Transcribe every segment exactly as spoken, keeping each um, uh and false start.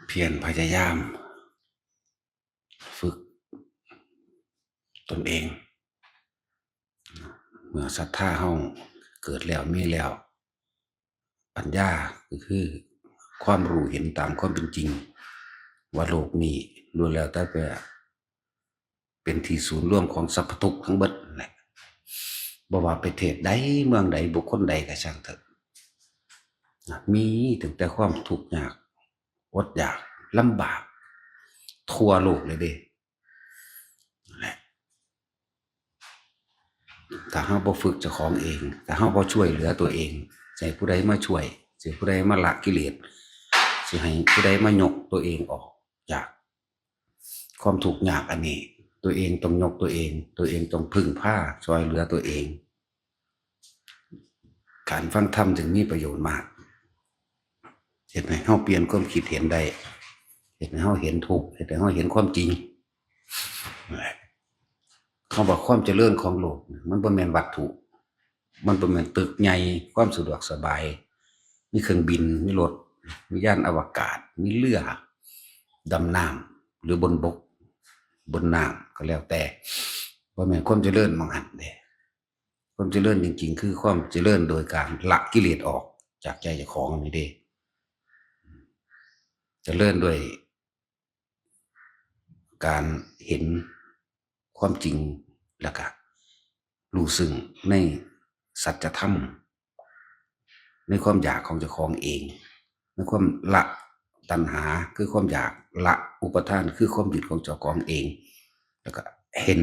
เพียรพยายาม ฝึกตนเอง เมื่อศรัทธาเฮาเกิดแล้วมีแล้ว ปัญญาก็คือความรู้เห็นตามความเป็นจริง ว่าโลกนี้ล้วนแล้วแต่เป็นที่ศูนย์รวมของสรรพทุกข์ทั้งเบิดนั่นแหละ บ่ว่าประเทศใดเมืองใดบุคคลใดก็ช่างเถอะ มีตั้งแต่ความทุกข์ยากอดอยากลำบาก ทั่วโลกเลยเด้ นั่นแหละ ถ้าเฮาบ่ฝึกเจ้าของเอง ถ้าเฮาบ่ช่วยเหลือตัวเอง สิให้ผู้ใดมาช่วย สิให้ผู้ใดมาละกิเลส สิให้ผู้ใดมายกตัวเองออกจากความทุกข์ยากอันนี้ ตัวเองต้องยกตัวเอง ตัวเองต้องพึ่งพาช่วยเหลือตัวเอง การฟังธรรมจึงมีประโยชน์มาก เฮ็ดให้เฮาเปลี่ยนความคิดเห็นได้ เฮ็ดให้เฮาเห็นทุกข์ เฮ็ดให้เฮาเห็นความจริง เฮาว่าความเจริญของโลก มันบ่แม่นวัตถุ มันบ่แม่นตึกใหญ่ ความสะดวกสบาย มีเครื่องบิน มีรถ มียานอวกาศ มีเรือดำน้ำ หรือบนบก บนน้ำก็แล้วแต่ บ่แม่นความเจริญหม่องหั้นเด้ ความเจริญจริงๆ คือความเจริญโดยการละกิเลสออกจากใจเจ้าของนี่เด้ เจริญด้วยการเห็นความจริง แล้วก็รู้ซึ่งในสัจธรรม ในความอยากของเจ้าของเอง ในความละตัณหาคือความอยาก ละอุปาทานคือความยึดของเจ้าของเอง แล้วก็เห็น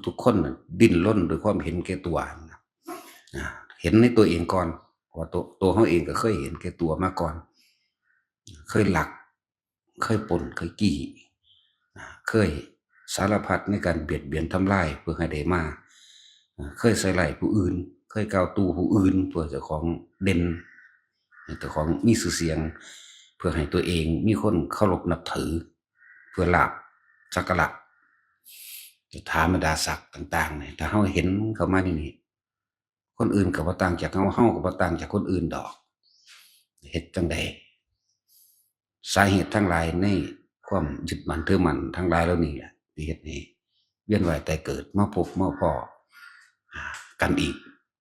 ทุกๆคนน่ะดิ้นรนด้วยความเห็นแก่ตัวนะ อ่า เห็นในตัวเองก่อน เพราะว่าตัว ตัวเฮาเองก็เคยเห็นแก่ตัวมาก่อน เคยลัก เคยปล้น เคยจี้ อ่า เคยสารพัดในการเบียดเบียนทำลายเพื่อให้ได้มา อ่า เคยใส่ร้ายผู้อื่น เคยกล่าวตู่ผู้อื่นเพื่อเจ้าของเด่น ให้เจ้าของมีชื่อเสียง เพื่อให้ตัวเองมีคนเคารพนับถือ เพื่อลาภสักการะ ยศถาบรรดาศักดิ์ต่างๆเนี่ย ถ้าเฮาเห็นเข้ามาในนี้ คนอื่นก็บ่ต่างจากเฮา เฮาก็บ่ต่างจากคนอื่นดอก เฮ็ดจั่งใด สาเหตุทั้งหลายในความยึดมั่นถือมั่นทั้งหลายเหล่านี้แหละ ที่เฮ็ดให้เวียนว่ายตายเกิด มาพบมาพ้อ อ่า กันอีก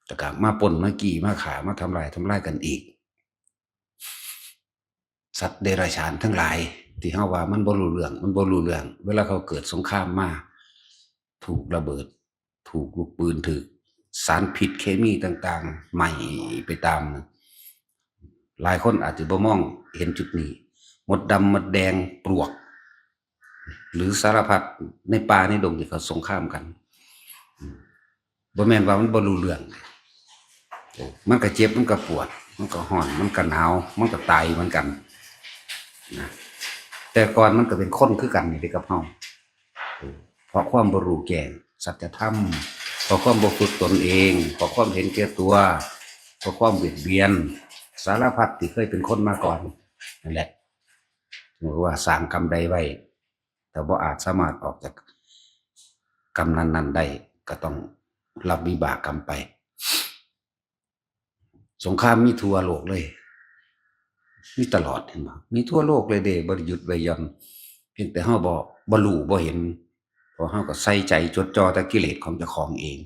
แล้วก็มาปล้น มาจี้ มาฆ่า มาทำลาย ทำลายกันอีก สัตว์เดรัจฉานทั้งหลาย ที่เฮาว่ามันบ่รู้เรื่อง มันบ่รู้เรื่อง เวลาเขาเกิดสงครามมา ถูกระเบิด ถูกลูกปืน ถูกสารพิษเคมีต่างๆ ไหม้ไปตาม หลายคนอาจจะบ่มองเห็นจุดนี้ มดดำ มดแดง ปลวก หรือสารพัดในป่าในดงที่เขาสงครามกัน บ่แม่นว่ามันบ่รู้เรื่อง มันก็เจ็บ มันก็ปวด มันก็ร้อน มันก็หนาว มันก็ตายเหมือนกันนะ แต่ก่อนมันก็เป็นคนคือกันนี่เด้กับเฮา เพราะความบ่รู้แจ้งสัจธรรม เพราะความบ่ฝึกตนเอง เพราะความเห็นแก่ตัว เพราะความเบียดเบียน สารพัดที่เคยเป็นคนมาก่อน นั่นแหละ ถือว่าสร้างกรรมใดไว้ แต่บ่อาจสามารถออกจากกรรมนั้นๆได้ ก็ต้องรับวิบากกรรมไป สงครามมีทั่วโลกเลย มีตลอด เห็นบ่ มีทั่วโลกเลยเด้ บ่ได้หยุดบ่หย่อน เพียงแต่เฮาบ่ บ่รู้บ่เห็น เพราะเฮาก็ใส่ใจจดจ่อแต่กิเลสของเจ้าของเอง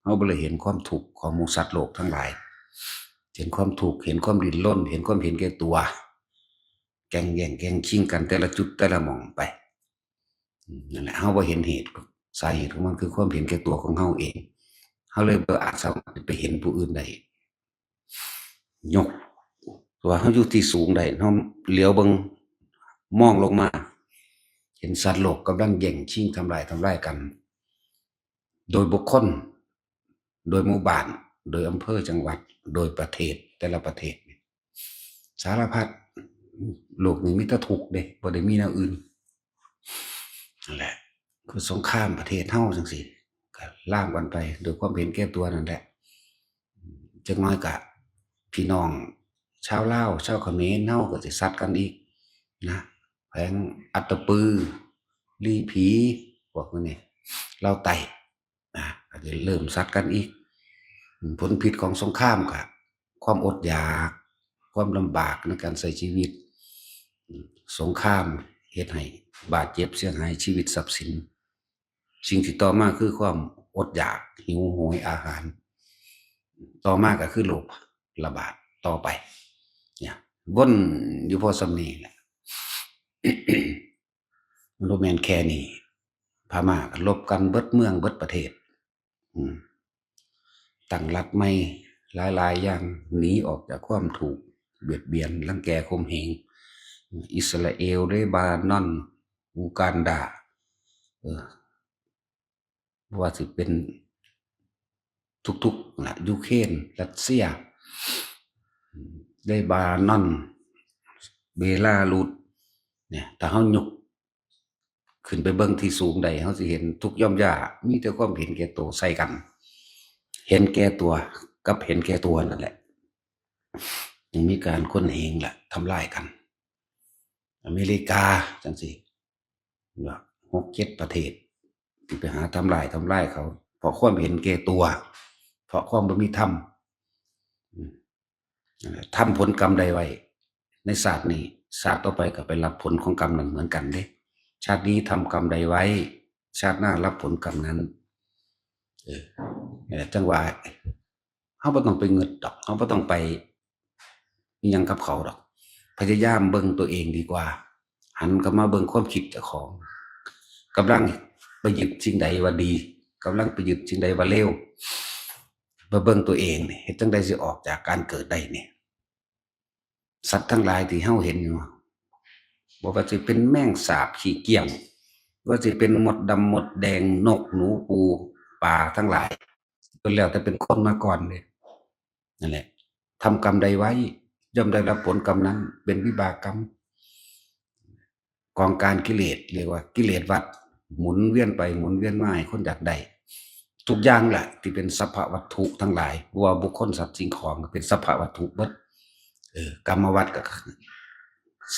เฮาบ่เลยเห็นความทุกข์ของหมู่สัตว์โลกทั้งหลาย เห็นความทุกข์ เห็นความดิ้นรน เห็นความเห็นแก่ตัว แก่งแย่งแก่งชิงกันแต่ละจุดแต่ละหม่องไป อืม นั่นแหละ เฮาบ่เห็นเหตุ สาเหตุของมันคือความเห็นแก่ตัวของเฮาเอง เฮาเลยบ่อาจสามารถไปเห็นผู้อื่นได้ ยกตัวเฮาอยู่ที่สูงได้ เฮาเหลียวเบิ่ง มองลงมา เห็นสัตว์โลกกำลังแย่งชิงทำลาย ทำลายกัน โดยบุคคล โดยหมู่บ้าน โดยอำเภอ จังหวัด โดยประเทศ แต่ละประเทศ สารพัด โลกนี้มีแต่ทุกข์เด้ บ่ได้มีแนวอื่น นั่นแหละ คือสงครามประเทศเฮาจั่งซี้ ก็ลามกันไปโดยความเห็นแก่ตัวนั่นแหละ จักหน่อยก็พี่น้องชาวลาว ชาวเขมรเฮาก็สิซัดกันอีกนะ แขวงอัตตปือ ลีผี พวกนี้ ลาวใต้ นะ ก็สิเริ่มซัดกันอีก อืม ผลพิษของสงครามก็ความอดอยาก ความลำบากในการใช้ชีวิต สงครามเฮ็ดให้บาดเจ็บเสียหายชีวิตทรัพย์สิน สิ่งที่ต่อมาคือความอดอยาก หิวโหยอาหาร ต่อมาก็คือโรคระบาดต่อไป เนี่ย วนอยู่พอส่ำนี้แหละ มันบ่แม่นแค่นี้ พม่าก็รบกันเบิดเมืองเบิดประเทศ อืม ตั้งรัฐใหม่หลายๆอย่าง หนีออกจากความถูกเบียดเบียน รังแกข่มเหง อิสราเอล เลบานอน อูกันดา เออ บ่ว่าสิเป็นทุกๆล่ะ ยูเครน รัสเซีย เลบานอน เบลารุส เนี่ย ถ้าเฮายกขึ้นไปเบิ่งที่สูงได้ เฮาสิเห็นทุกข์ย่อมย่า มีแต่ความเห็นแก่ตัวใส่กัน เห็นแก่ตัวกับเห็นแก่ตัวนั่นแหละ ยังมีการข่มเหงและทำลายกัน อเมริกาจังซี่ ว่าหกเจ็ดประเทศ ที่ไปหาทำลาย ทำลายเขา เพราะความเห็นแก่ตัว เพราะความบ่มีธรรม อืม นั่นแหละ ทำผลกรรมใดไว้ ในชาตินี้ ชาติต่อไปก็ไปรับผลของกรรมนั้นเหมือนกันเด้ ชาตินี้ทำกรรมใดไว้ ชาติหน้ารับผลกรรมนั้น เออ นี่แหละจังว่า เฮาบ่ต้องไปงึดดอก เฮาบ่ต้องไปอิหยังกับเขาดอก พยายามเบิ่งตัวเองดีกว่า หันกลับมาเบิ่งความคิดเจ้าของ กำลังไปยึดสิ่งใดว่าดี กำลังไปยึดสิ่งใดว่าเลว มาเบิ่งตัวเองนี่ เฮ็ดจั่งใดสิออกจากการเกิดได้นี่ สัตว์ทั้งหลายที่เฮาเห็นอยู่ บ่ว่าสิเป็นแมงสาบขี้เกียจ บ่ว่าสิเป็นมดดำมดแดง นกหนูปูปลาทั้งหลาย ล้วนแล้วแต่เป็นคนมาก่อนเด้ นั่นแหละ ทำกรรมใดไว้ ย่อมได้รับผลกรรมนั้น เป็นวิบากกรรม กองการกิเลส เรียกว่ากิเลสวัฏ หมุนเวียนไปหมุนเวียนมาให้คนอยากได้ ทุกอย่างแหละที่เป็นสัพพะวัตถุทั้งหลาย บ่ว่าบุคคลสัตว์สิ่งของก็เป็นสัพพะวัตถุเบิด เออ กรรมวัฏก็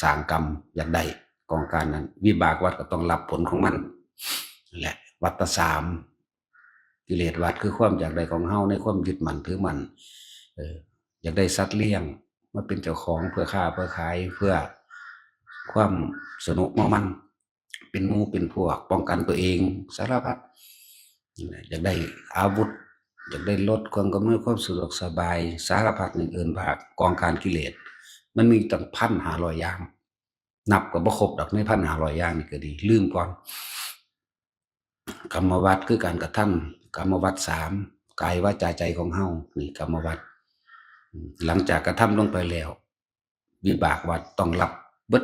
สร้างกรรมอยากได้ กองการนั้น วิบากวัฏก็ต้องรับผลของมัน นั่นแหละ วัฏฏะสาม กิเลสวัฏคือความอยากได้ของเฮาในความยึดมั่นถือมั่น เออ อยากได้สัตว์เลี้ยง มาเป็นเจ้าของเพื่อค้าเพื่อขาย เพื่อความสนุกเมามัน เป็นหมู่เป็นพวก ป้องกันตัวเอง สารพัด อยากได้อาวุธ อยากได้รถ เครื่องอำนวยความสะดวกสบาย สารพัดอย่างอื่น บากกองการกิเลส มันมีตั้งพันห้าร้อยอย่าง นับก็บ่ครบดอก ในพันห้าร้อยอย่างนี่ก็ดี ลืมก่อน กรรมวัฏคือการกระทำ กรรมวัฏสาม กายวาจาใจของเฮา นี่กรรมวัฏ หลังจากกระทำลงไปแล้ว วิบากวัฏต้องรับเบิด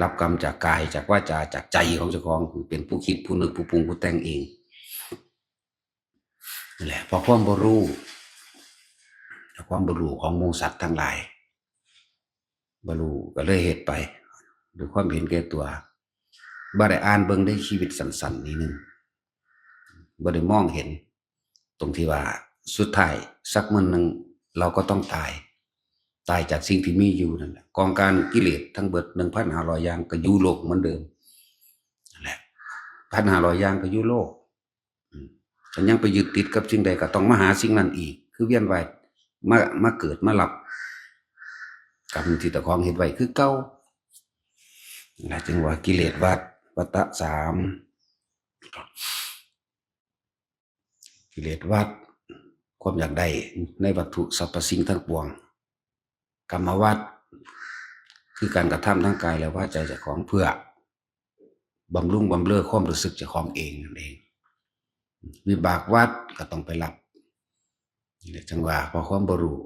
รับกรรมจากกาย จากวาจา จากใจของเจ้าของ เป็นผู้คิด ผู้นึก ผู้ปรุง ผู้แต่งเอง นั่นแหละ เพราะความบ่รู้ เพราะความบ่รู้ของหมู่สัตว์ทั้งหลาย บ่รู้ก็เลยเฮ็ดไป ด้วยความเห็นแก่ตัว บ่ได้อ่านเบิ่งในชีวิตสั้นๆนิดนึง บ่ได้มองเห็น ตรงที่ว่าสุดท้ายสักมื้อหนึ่งเราก็ต้องตาย ตายจากสิ่งที่มีอยู่นั่นแหละ กองการกิเลสทั้งเบิด หนึ่งพันห้าร้อยอย่างก็อยู่โลกเหมือนเดิม นั่นแหละ พันห้าร้อยอย่างก็อยู่โลก อืม คันยังไปยึดติดกับสิ่งใดก็ต้องมาหาสิ่งนั้นอีก คือเวียนว่าย มา มาเกิดมารับกรรมที่เจ้าของเฮ็ดไว้คือเก่า นะ จึงว่ากิเลสวัฏ วัฏฏะสาม กิเลสวัฏ ความอยากได้ในวัตถุสรรพสิ่งทั้งปวง กรรมวัฏ คือการกระทำทางกายและวาจาเจ้าของเพื่อบำรุงบำเรอความรู้สึกเจ้าของเองนั่นเอง วิบากวัฏก็ต้องไปรับ นี่แหละจังว่าเพราะความบ่รู้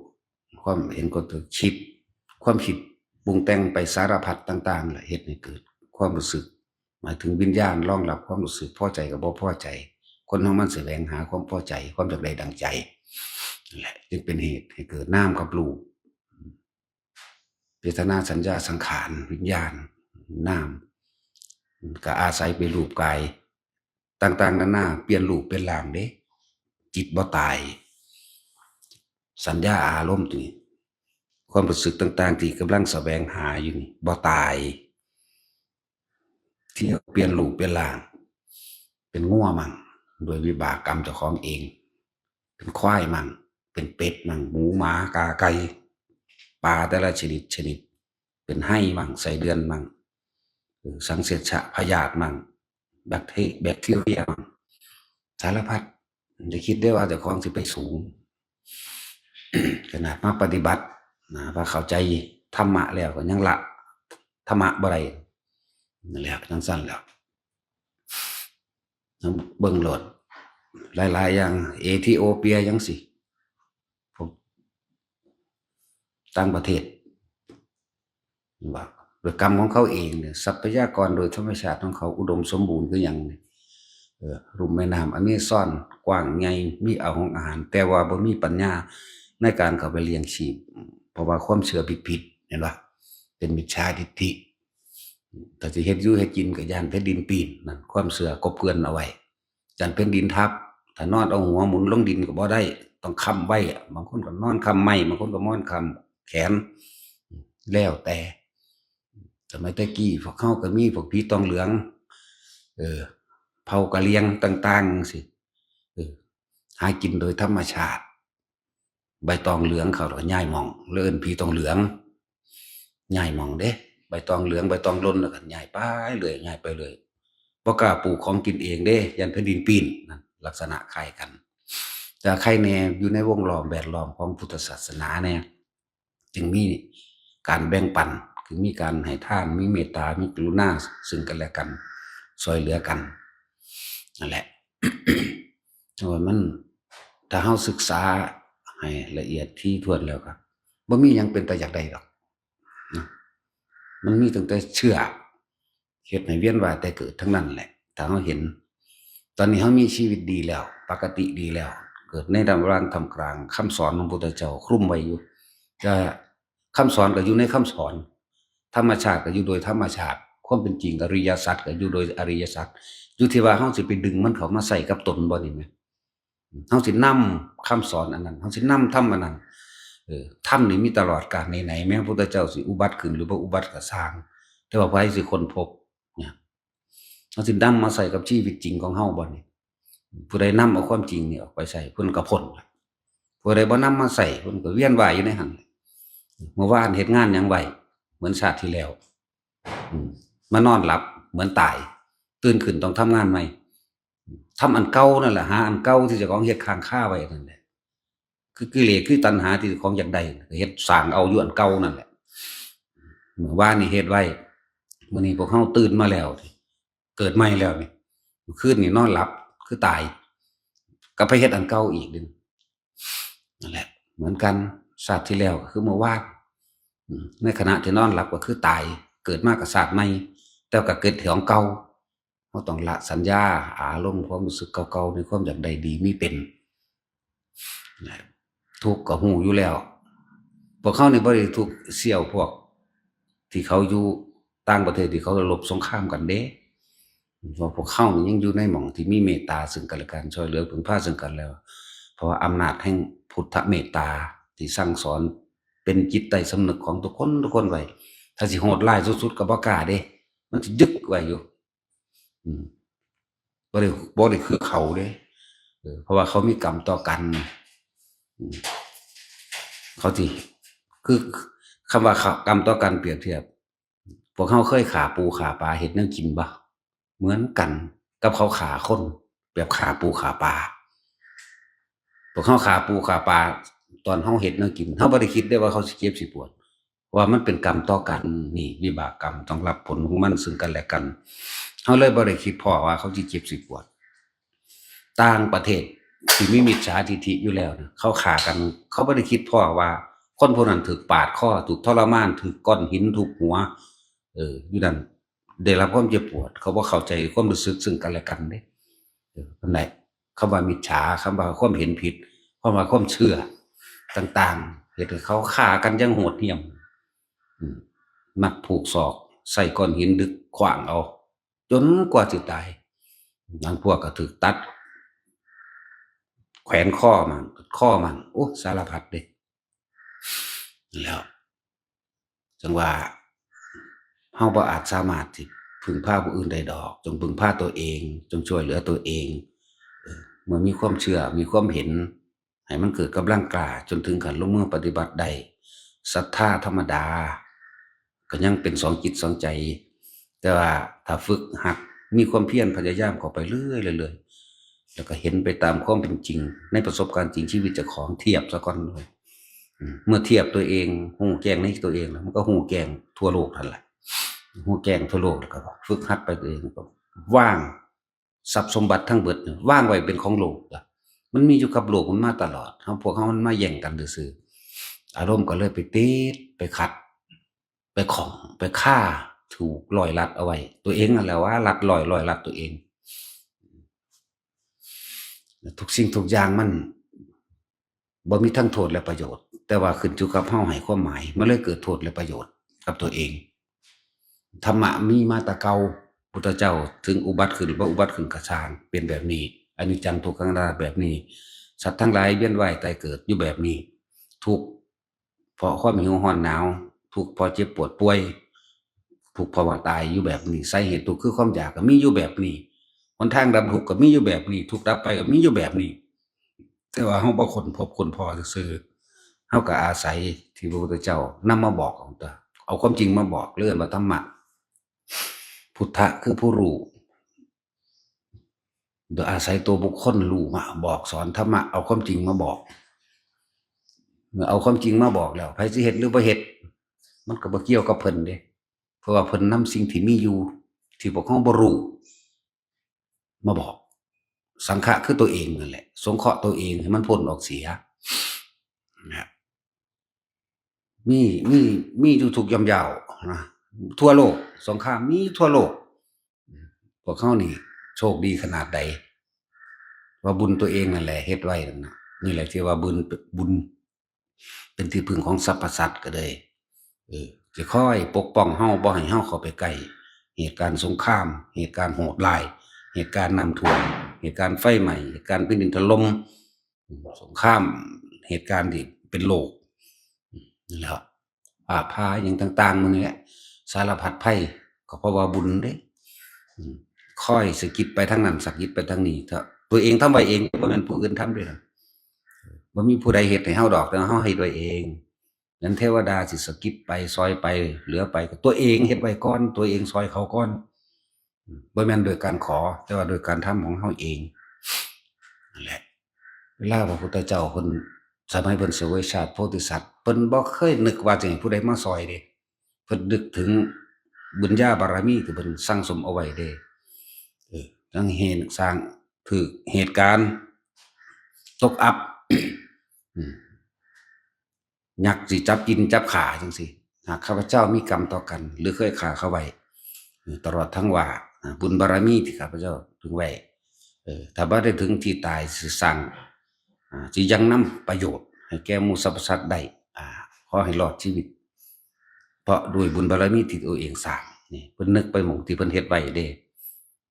ความเห็นก็ถือคิด ความคิดปรุงแต่งไปสารพัดต่างๆแหละ เฮ็ดให้เกิดความรู้สึก หมายถึงวิญญาณรองรับความรู้สึกพอใจกับบ่พอใจ คนเฮามันแสวงหาความพอใจ ความอยากได้ดังใจ นั่นแหละ จึงเป็นเหตุให้เกิดนามกับรูป เวทนา สัญญา สังขาร วิญญาณ นาม ก็อาศัยไปรูปกาย ต่างๆนานา เปลี่ยนรูปเป็นร่างเด้ จิตบ่ตาย สัญญาอารมณ์ตัวนี้ ความรู้สึกต่างๆที่กำลังแสวงหาอยู่นี่บ่ตาย ที่เปลี่ยนรูปเป็นร่าง เป็นงัวมั่ง โดยวิบากกรรมเจ้าของเอง เป็นควายมั่ง เป็นเป็ดมั่ง หมูหมากาไก่ ปลาแต่ละชนิดชนิด เป็นไฮมั่ง ไส้เดือนมั่ง เออ สังเสชะพยาธิมั่ง แบคที- แบคทีเรียมั่ง สารพัด อย่าคิดได้ว่าเจ้าของสิไปสูง ขนาดมาปฏิบัตินะ ว่าเข้าใจธรรมะแล้วก็ยังละธรรมะบ่ได้ นั่นแหละ จังซั่นแหล้ว เบิ่งโลด หลายๆ อย่าง เอธิโอเปียจังซี้ พวกต่างประเทศ ว่าด้วยกรรมของเขาเองเนี่ย ทรัพยากรโดยธรรมชาติของเขาอุดมสมบูรณ์คือหยังเนี่ย เออ ลุ่มแม่น้ำอเมซอนกว้างใหญ่ มีเอาของอาหาร แต่ว่าบ่มีปัญญาในการเข้าไปเลี้ยงชีพ เพราะว่าความเชื่อผิดๆ เห็นปะ เป็นมิจฉาทิฏฐิ ถ้าสิเฮ็ดอยู่เฮ็ดกินก็ย้านแผ่นดินปีน นั่นความเชื่อกบเกลื่อนเอาไว้ ย้านแผ่นดินทับ ถ้านอนเอาหัวหมุนลงดินก็บ่ได้ ต้องค้ำไว้อะ บางคนก็นอนค้ำไม้ บางคนก็นอนค้ำแขน แล้วแต่ สมัยแต่กี้พวกเขาก็มีพวกผีตองเหลือง เออ เผ่ากะเหรี่ยงต่างๆ จังซี้ เออ หากินโดยธรรมชาติ ใบตองเหลืองเขาก็ย้ายหม่อง เลยเอิ้นผีตองเหลือง ย้ายหม่องเด้ ใบตองเหลือง ใบตองหล่น แล้วก็ย้ายไปเรื่อย ย้ายไปเรื่อย บ่กล้าปลูกของกินเองเด้ ย้านแผ่นดินปีน นั่น ลักษณะคล้ายกัน แต่ใครแน่อยู่ในวงล้อมแวดล้อมของพุทธศาสนาแน่ จึงมีการแบ่งปัน คือมีการให้ทาน มีเมตตา มีกรุณาซึ่งกันและกัน ช่วยเหลือกัน นั่นแหละ แต่ว่ามัน ถ้าเฮาศึกษาให้ละเอียดถี่ถ้วนแล้วก็ บ่มีหยังเป็นตาอยากได้ดอกนะ มันมีตั้งแต่เชื่อ เฮ็ดให้เวียนว่ายตายเกิดทั้งนั้นแหละ ถ้าเฮาเห็น ตอนนี้เฮามีชีวิตดีแล้ว ปกติดีแล้ว เกิดในระหว่างท่ามกลางคำสอนของพระพุทธเจ้าคลุมไว้อยู่ แต่คำสอนก็อยู่ในคำสอน ธรรมชาติก็อยู่โดยธรรมชาติ ความเป็นจริงอริยสัจก็อยู่โดยอริยสัจ อยู่ที่ว่าเฮาสิไปดึงมันเข้ามาใส่กับตนบ่นี่แหม เฮาสินำคำสอนอันนั้น เฮาสินำธรรมอันนั้น เออ ธรรมนี่มีตลอดกาลไหนๆ แม้พระพุทธเจ้าสิอุบัติขึ้นหรือบ่อุบัติก็ซ่าง แต่ว่าไผสิค้นพบเนี่ย เฮาสินำมาใส่กับชีวิตจริงของเฮาบ่นี่ ผู้ใดนำเอาความจริงนี่ออกไปใส่ เพิ่นก็พ้นละ ผู้ใดบ่นำมาใส่ เพิ่นก็เวียนว่ายอยู่ในหั่น เมื่อวานเฮ็ดงานหยังไว้ เหมือนชาติที่แล้ว อืม มานอนหลับเหมือนตาย ตื่นขึ้นต้องทำงานใหม่ ทำอันเก่านั่นแหละ หาอันเก่าที่เจ้าของเฮ็ดค้างคาไว้นั่นแหละ คือกิเลส คือตัณหาที่เจ้าของอยากได้ ก็เฮ็ดสร้างเอาอยู่อันเก่านั่นแหละ เมื่อวานนี่เฮ็ดไว้ มื้อนี้พวกเฮาตื่นมาแล้ว เกิดใหม่แล้วนี่ เมื่อคืนนี่นอนหลับ คือตาย ก็ไปเฮ็ดอันเก่าอีกเด้ นั่นแหละ เหมือนกัน ชาติที่แล้วก็คือเมื่อวาน อืม ในขณะที่นอนหลับก็คือตาย เกิดมาก็ชาติใหม่ แต่ก็เกิดของเก่า เฮาต้องละสัญญา อารมณ์ ความรู้สึกเก่าๆ ในความอยากได้ดีมีเป็น นะ ทุกข์ก็ฮู้อยู่แล้ว พวกเฮานี่บ่ได้ทุกข์เสี่ยวพวกที่เขาอยู่ต่างประเทศที่เขารบสงครามกันเด้ เพราะพวกเฮานี่ยังอยู่ในหม่องที่มีเมตตาซึ่งกันและกัน ช่วยเหลือพึ่งพาซึ่งกันแล้ว เพราะว่าอำนาจแห่งพุทธเมตตาที่สั่งสอนเป็นจิตใต้สำนึกของทุกคนทุกคนไว้ ถ้าสิโหดร้ายสุดๆ ก็บ่กล้าเด้ มันสิยึกไว้อยู่ อืม บ่ได้ บ่ได้คือเขาเด้ เออ เพราะว่าเขามีกรรมต่อกัน อืม เขาสิ คือคำว่ากรรมต่อกันเปรียบเทียบ พวกเฮาเคยฆ่าปูฆ่าปลาเฮ็ดแนวกินบ่ เหมือนกันกับเขาฆ่าคน แบบฆ่าปูฆ่าปลา พวกเฮาฆ่าปูฆ่าปลา ตอนเฮาเฮ็ดแนวกิน เฮาบ่ได้คิดเด้ว่าเขาสิเจ็บสิปวด เพราะว่ามันเป็นกรรมต่อกัน นี่วิบากกรรมต้องรับผลของมันซึ่งกันและกัน เฮาเลยบ่ได้คิดพ้อว่าเขาสิเจ็บสิปวด ต่างประเทศที่มีมิจฉาทิฏฐิอยู่แล้วนะ เขาฆ่ากัน เขาบ่ได้คิดพ้อว่าคนผู้นั้นถูกปาดคอ ถูกทรมาน ถูกก้อนหินทุบหัว เออ อยู่นั่น ได้รับความเจ็บปวด เขาบ่เข้าใจความรู้สึกซึ่งกันและกันเด้ เออ นั่นแหละ คำว่ามิจฉา คำว่าความเห็นผิด คำว่าความเชื่อต่างๆ เฮ็ดให้เขาฆ่ากันอย่างโหดเหี้ยม อืม มักผูกศอก ใส่ก้อนหินดึกขว้างเอา จนกว่าสิตาย บางพวกก็ถูกตัด แขวนคอมัน คอมัน โอ้ สารพัดเด้ แล้ว จังว่า เฮาบ่อาจสามารถสิพึ่งพาผู้อื่นได้ดอก จงพึ่งพาตัวเอง จงช่วยเหลือตัวเอง เออ เมื่อมีความเชื่อ มีความเห็น ให้มันเกิดกำลังกล้า จนถึงขั้นลงมือปฏิบัติได้ ศรัทธาธรรมดา ก็ยังเป็นสองจิตสองใจ แต่ว่าถ้าฝึกหัด มีความเพียรพยายามเข้าไปเรื่อยๆ เรื่อยๆ แล้วก็เห็นไปตามความเป็นจริง ในประสบการณ์จริงชีวิตเจ้าของ เทียบซะก่อนเลย อืม เมื่อเทียบตัวเอง ฮู้แจ้งในตัวเองแล้ว มันก็ฮู้แจ้งทั่วโลกนั่นแหละ ฮู้แจ้งทั่วโลก แล้วก็ฝึกหัดไปตัวเอง ก็วางทรัพย์สมบัติทั้งเบิดนี่ วางไว้เป็นของโลกล่ะ มันมีอยู่กับโลกมันมาตลอด เฮา พวกเฮามันมาแย่งกันซื่อๆ อารมณ์ก็เลยไปติด ไปขัด ไปข้อง ไปคา ถูกร้อยรัดเอาไว้ ตัวเองนั่นแหละว่ารัดร้อย ร้อยรัดตัวเอง ทุกสิ่งทุกอย่างมันบ่มีทั้งโทษและประโยชน์ แต่ว่าขึ้นอยู่กับเฮาให้ความหมาย มันเลยเกิดโทษและประโยชน์กับตัวเอง ธรรมะมีมาแต่เก่า พุทธเจ้าถึงอุบัติขึ้น บ่อุบัติขึ้นก็ช่าง เป็นแบบนี้ อนิจจังทุกขังอนัตตาแบบนี้ สัตว์ทั้งหลายเวียนว่ายตายเกิดอยู่แบบนี้ ทุกข์เพราะความหิวร้อนหนาว ทุกข์เพราะเจ็บปวดป่วย ทุกข์เพราะว่าตายอยู่แบบนี้ สาเหตุทุกข์คือความอยากก็มีอยู่แบบนี้ หนทางดับทุกข์ก็มีอยู่แบบนี้ ทุกข์ดับไปก็มีอยู่แบบนี้ แต่ว่าเฮาบ่ค้นพบค้นพ้อซื่อๆ เฮาก็อาศัยที่พระพุทธเจ้านำมาบอกเอาตัว เอาความจริงมาบอก เรียกว่าธรรมะ พุทธะคือผู้รู้ โดยอาศัยตัวบุคคลรู้มาบอกสอนธรรมะ เอาความจริงมาบอก เมื่อเอาความจริงมาบอกแล้ว ไผสิเฮ็ดหรือบ่เฮ็ด มันก็บ่เกี่ยวกับเพิ่นเด้ เพราะว่าเพิ่นนำสิ่งที่มีอยู่ ที่พวกเฮาบ่รู้ มาบอก สังฆะคือตัวเองนั่นแหละ สงเคราะห์ตัวเองให้มันพ้นออกเสีย นะ มี มี มีอยู่ทุกย่อมเยาวนะ ทั่วโลก สงครามมีทั่วโลก พวกเฮานี่โชคดีขนาดใด ว่าบุญตัวเองนั่นแหละเฮ็ดไว้นั่นนะ นี่แหละที่ว่าบุญ บุญเป็นที่พึ่งของสรรพสัตว์ก็เลย เออ จะคอยปกป้องเฮา บ่ให้เฮาเข้าไปใกล้ เหตุการณ์สงคราม เหตุการณ์โหดร้าย เหตุการณ์น้ำท่วม เหตุการณ์ไฟไหม้ เหตุการณ์แผ่นดินถล่ม สงคราม เหตุการณ์ที่เป็นโลก นั่นแหละ ฟ้าผ่าหยังต่างๆ มื้อนี้แหละ สารพัดภัย ก็เพราะว่าบุญเด้ อืม คอยสะกิดไปทางนั้น สะกิดไปทางนี้ ถ้าตัวเองทำไว้เอง บ่แม่นผู้อื่นทำเด้ล่ะ บ่มีผู้ใดเฮ็ดให้เฮาดอก แต่เฮาเฮ็ดไว้เอง นั้นเทวดาสิสะกิดไป ซอยไป เหลือไป ก็ตัวเองเฮ็ดไว้ก่อน ตัวเองซอยเขาก่อน อืม บ่แม่นโดยการขอ แต่ว่าโดยการทำของเฮาเอง นั่นแหละ เวลาพระพุทธเจ้าเพิ่น สมัยเพิ่นเสวยชาติโพธิสัตว์ เพิ่นบ่เคยนึกว่าจะให้ผู้ใดมาซอยเด้ เพิ่นนึกถึงบุญญาบารมีที่เพิ่นสั่งสมเอาไว้เด้ เออ ทั้งเหตุสร้าง ถืกเหตุการณ์ ตกอับ อืม ยักษ์สิจับกินจับฆ่าจังซี่ หากข้าพเจ้ามีกรรมต่อกัน หรือเคยฆ่าเขาไว้ เออ ตลอดทั้งว่า อ่า บุญบารมีที่ข้าพเจ้าถึงไว้ เออ ถ้าบ่ได้ถึงที่ตายสิสร้าง อ่า สิยังนำประโยชน์ให้แก่หมู่สรรพสัตว์ได้ อ่า ขอให้รอดชีวิต เพราะด้วยบุญบารมีที่ตัวเองสร้าง นี่ เพิ่นนึกไปหม่องที่เพิ่นเฮ็ดไว้เด้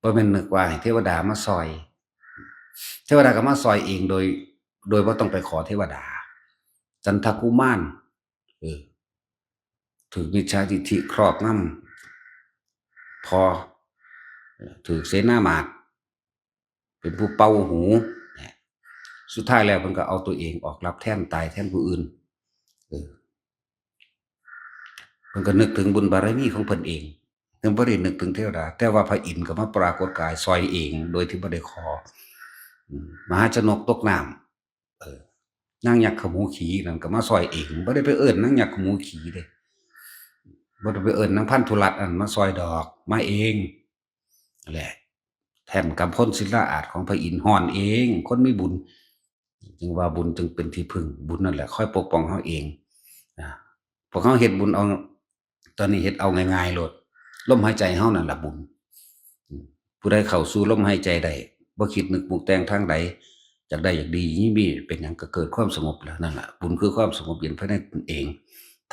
บ่แม่นนึกว่าให้เทวดามาซอย เทวดาก็มาซอยเองโดย โดยบ่ต้องไปขอเทวดา จันทกุมาร เออ ถืกมิจฉาทิฏฐิครอบงำ พอ ถืกเสนามาตย์ เป็นผู้เป่าหู นะ สุดท้ายแล้วเพิ่นก็เอาตัวเองออกรับแทน ตายแทนผู้อื่น เออ เพิ่นก็นึกถึงบุญบารมีของเพิ่นเอง เพิ่นบ่ได้นึกถึงเทวดา แต่ว่าพระอินทร์ก็มาปรากฏกายซอยเอง โดยที่บ่ได้ขอ อืม มหาชนกตกน้ำ เออ นางยักษ์ขมูขี่นั่นก็มาซอยเอง บ่ได้ไปเอิ้นนางยักษ์ขมูขี่เด้ บ่ได้ไปเอิ้นนางพันธุรัตน์อันมาซอยดอก มาเอง นั่นแหละ แท่นกำพลศิลาอาชของพระอินทร์ฮ้อนเอง คนมีบุญ จึงว่าบุญจึงเป็นที่พึ่ง บุญนั่นแหละคอยปกป้องเฮาเอง อ่า พวกเฮาเฮ็ดบุญเอา ตอนนี้เฮ็ดเอาง่ายๆโลด ลมหายใจเฮานั่นล่ะบุญ อืม ผู้ใดเข้าสู่ลมหายใจได้ บ่คิดนึกปรุงแต่งทางใด อยากได้อยากดี มีเป็นหยังก็เกิดความสงบแล้ว นั่นล่ะ บุญคือความสงบเย็นภายในตนเอง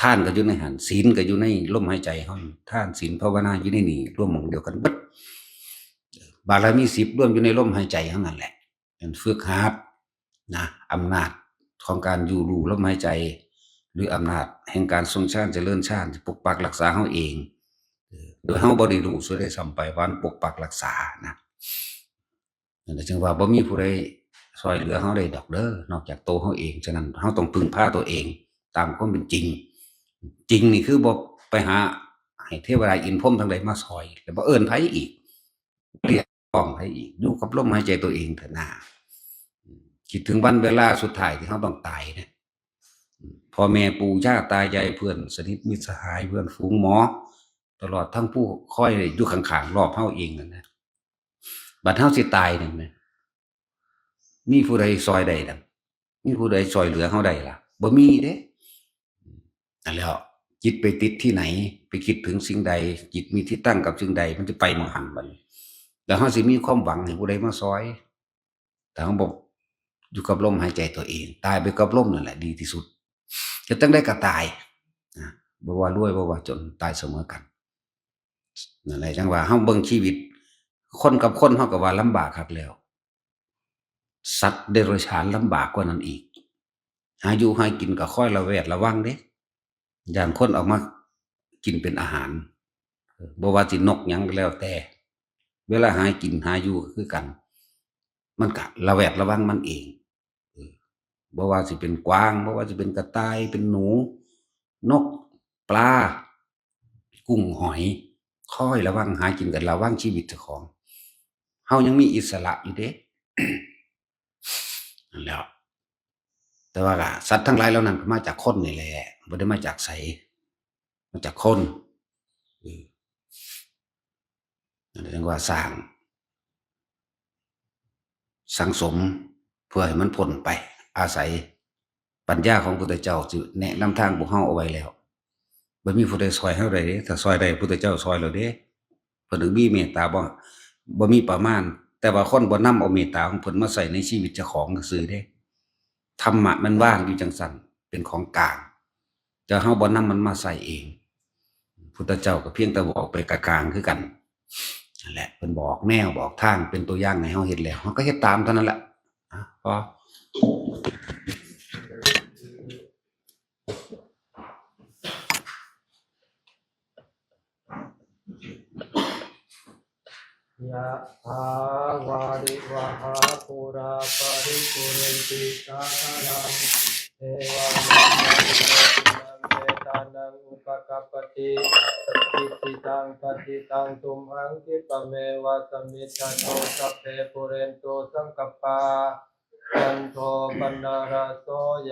ทานก็อยู่ในหั่น ศีลก็อยู่ในลมหายใจเฮา ทาน ศีล ภาวนาอยู่ในนี่ รวมหม่องเดียวกันเบิด บารมีสิบรวมอยู่ในลมหายใจเฮานั่นแหละ เป็นฝึกหัดนะ อำนาจของการอยู่รู้ลมหายใจ หรืออำนาจแห่งการทรงฌานเจริญฌาน ที่ปกปักรักษาเฮาเอง เออ โดยเฮาบ่ได้รู้ซะด้วยซ้ำไปว่ามันปกปักรักษานะ นั่นแหละจึงว่าบ่มีผู้ใดซอยเหลือเฮาได้ดอกเด้อ นอกจากตัวเฮาเอง ฉะนั้นเฮาต้องพึ่งพาตัวเองตามความเป็นจริง จริงนี่คือบ่ไปหา ให้เทวดาอินทร์พรหมทั้งหลายมาซอย แล้วบ่เอิ้นไผอีก เรียกร้องไผอีก อยู่กับลมหายใจตัวเองเถอะนะ คิดถึงวันเวลาสุดท้ายที่เราต้องตายเนี่ย พ่อแม่ปู่ย่าตายาย เพื่อนสนิทมิตรสหาย เพื่อนฝูงหมอ ตลอดทั้งผู้คอยอยู่ข้างๆรอบเราเองนั่นนะ บัดเราสิตายนั่นนะ มีผู้ใดซอยได้ล่ะ มีผู้ใดซอยเหลือเราได้ล่ะ บ่มีเด้ นั่นแหล้ว จิตไปติดที่ไหน ไปคิดถึงสิ่งใด จิตมีที่ตั้งกับสิ่งใด มันจะไปหม่องหั้นบัดนี้ แล้วเราสิมีความหวังให้ผู้ใดมาซอย ถ้าเราบ่อยู่กับลมหายใจตัวเอง ตายไปกับลมนั่นแหละดีที่สุด จะจั่งใด๋ก็ตาย นะ บ่ว่ารวย บ่ว่าจน ตายเสมอกัน นั่นแหละ จั่งว่าเราเบิ่งชีวิต คนกับคนเราก็ว่าลำบากคักแล้ว สัตว์เดรัจฉานลำบากกว่านั้นอีก หาอยู่หากินก็คอยระแวดระวังเด้ ย่านคนเอามากินเป็นอาหาร เออ บ่ว่าสินกหยังก็แล้วแต่ เวลาหากินหาอยู่ก็คือกัน มันก็ระแวดระวังมันเอง เออ บ่ว่าสิเป็นกวาง บ่ว่าสิเป็นกระต่าย เป็นหนู นก ปลา กุ้งหอย คอยระวังหากินกัน ระวังชีวิตเจ้าของ เฮายังมีอิสระอยู่เด้ นั่นแหล้ว แต่ว่าก็สัตว์ทั้งหลายเหล่านั้นก็มาจากคนนี่แหละ บ่ได้มาจากไส มาจากคน เออ นั่นเรียกว่าสร้าง สั่งสม เพื่อให้มันพ้นไป อาศัยปัญญาของพุทธเจ้าสิแนะนำทางพวกเฮาเอาไว้แล้ว บ่มีผู้ใดซอยเฮาได้เด้ ถ้าซอยได้พุทธเจ้าซอยแล้วเด้ เพิ่นถึงมีเมตตาบ่ บ่มีประมาณ แต่ว่าคนบ่นำเอาเมตตาของเพิ่นมาใส่ในชีวิตเจ้าของซื่อๆเด้ ธรรมะมันวางอยู่จั่งซั้น เป็นของกลาง แต่เฮาบ่นำมันมาใส่เอง พุทธเจ้าก็เพียงแต่บอกไปกลางๆคือกัน นั่นแหละ เพิ่นบอกแนวบอกทาง เป็นตัวอย่างให้เฮาเฮ็ดแล้ว เฮาก็เฮ็ดตามเท่านั้นแหละ อ่ะ พอ ยะถาวาริวหาปูราปริปูเรนติสาคารัง เอวังเมวะอิโตทินังเปตานังอุปกัปปติ อิจิตังปัจิตังตุมหังคิปะเมวะสมิจจโต สัพเพปูเรนตุสังกัปปา จันโทปนรโส